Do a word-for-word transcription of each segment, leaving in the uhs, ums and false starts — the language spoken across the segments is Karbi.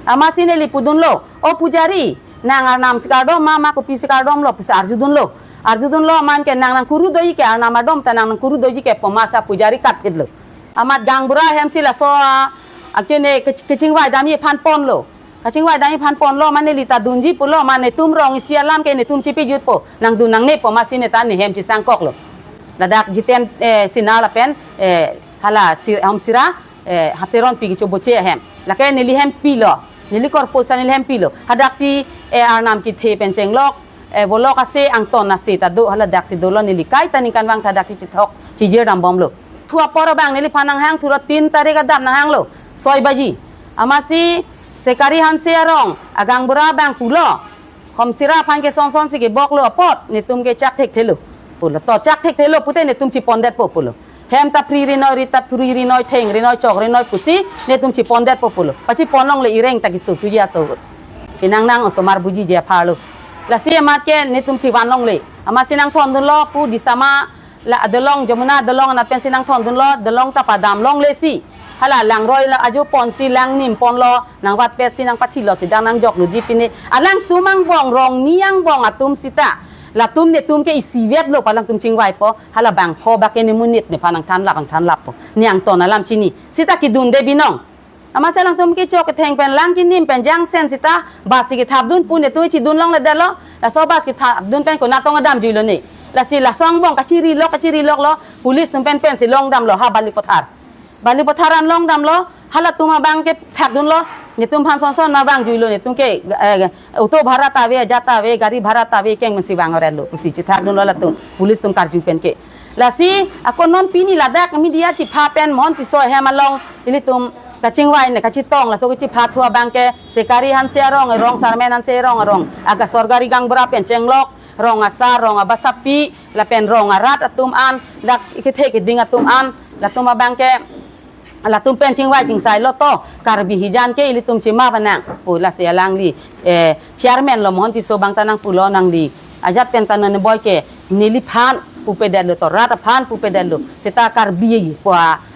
Amatsi neli pudunlo, "O pujari, nang arnam si kardom ma, ma kopi si kardom lo?" pusi arjudunlo. Arjudunlo amat ke, "Nang nangkuru doji ke, arnam adom ta nang nangkuru doji ke," pu amatsi pujari katthitlo. Amat gaonbura ahemsi laso, ah, akene kech-, kechingvai damji aphan ponlo. Kachingvai damji aphan ponlo, amat neli ta dunji pulo, amat netum rong isi alam ke netum chipejutpo, nangdun nangne pu amatsi neta nehem chisangkoklo. Ladak Jiten, eh, Sinha lapen, eh, hala Sir-, Homsira, eh, ha Teronpi kechoboche ahem. Lake neli hem pilo. Neli korposa neli hem pilo. Hadaksi, eh, arnam kethe pen chenglok, eh, volok ase, angton ase ta do, haladaksi dolo, neli kaita ningkanvang ta daksi chithok chijir dambomlo. Thu apor abang neliphan nanghang, thu ra tin tarik adap nanghanglo, soi baji. Amatsi Sekari Hanse arong agaonbura abang pulo, "Homsira aphan ke son son si keboklo apot, netum ke chak thekthelo," pulo. "To chak thekthelo pute netum chipondetpo," pulo. "Hem ta phri rinoi, rit ta phri rinoi, theng rinoi, chok rinoi pusi netum chipondetpo," pulo. Pachipon longle, ireng ta keso thuji aso. Pinang nang osomar bujiji apharlo. Lasi amat ke netum chivan longle. Amatsi nangthondunlo pu Disama la adolong, Jamuna adolong anat pensi nangthondunlo, dolong ta padam longlesi. Hala langroi la ajo ponsi lang nim ponlo, nangvatpetsi nangpathilo, sidang nangjokloji pine. Alangtum angbong, rongni angbong atum sita. Latum netum ke isivetlo pu alangtum chingvaipo, hala bangpho bak ke ne monit nephan nangthanlap, nangthanlappo. Ne angton alam chini. Sita kedunde binong. Amatsi alangtum kechok ketheng pen lang kinim pen jangsen sita, bus si kethapdun pu netum chidun longledetlo, laso bus kethapdun pen konat tong adamjuilo ne. Lasi laso angbong kachirilok, kachiriloklo, police atum pen pensi longdamlo, ha Balipathar. Balipathar an longdamlo, halatum abang ke thakdunlo, netum aphan son son ma vangjuilo, netum ke, eh, auto bhara ta ave, ajat ta ave, gari bhara ta ave, keng pensi vang orenlo, pusi chithakdunlo latum, police atum karju pen ke. Lasi, ako non pini ladak media chipha pen Mohon Tisso ahem along, ilitum kachingvai ne kachetong, laso kachipha thu abang ke, Sekari Hanse arong, rong Sarmen Hanse arong, arong, aga sorkari gaonbura pen chenglok, rong asar, rong abasapi, lapen rong arat atum an, dak ikethe keding atum an, latum abang ke, latum pen chingvai chingsailo to, Karbi hijan ke ilitum chimap nang, pu lasi alangli, eh, chairman lo Mohon Tisso abang ta nangpulo nangli. Ajat pen ta non boi ke, neliphan pupedetlo to, rat aphan pupedetlo. Sita Karbi pu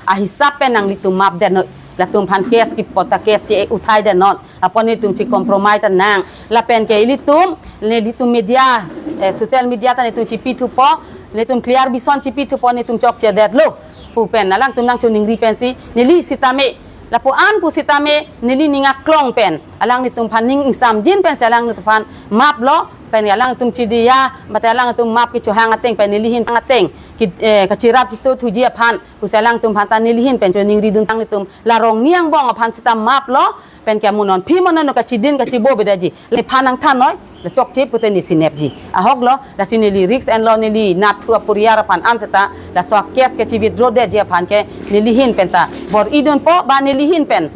ahisap pen nanglitum mapdetnon. Latum aphan case kepi apot ta case si uthaidet non. Apot netum chi compromise ta nang. Lapen ke ilitum, nelitum media, eh, social media ta netum chipithupo, netum clear bison chipithupo, netum chokchedetlo pu pen alangtum nangchoningri pensi, neli sitame, lapu-an pu sitame, neli ning aklong pen, alanglitum aphan ning ingsamjin pensi alanglitum aphan maplo, pen alangtum chidiya, mate alangtum map kechohang ateng pen neli ahin ateng, ki, eh, kachirap chito thuji aphan, pusi alangtum aphan ta neli ahin pen choningridun tang, netum la rongni angbong aphan sita maplo, pen ke mo non phi mo non kachidin kachibo bedaji. Nephan nangthannoi, la chokche pute ne sinepji. Ahoklo, lasi neli risk enlo, neli nathu aporiar aphan an sita, laso case ke chi-withdraw detji aphan ke, neli ahin pen ta bor-idunpo, ba neli ahin pen,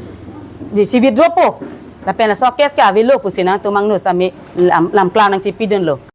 ne chi-withdrawpo. Lapen laso case ke avelo pusi nangtum angno sitame lam, lam klar nangchipidunlo.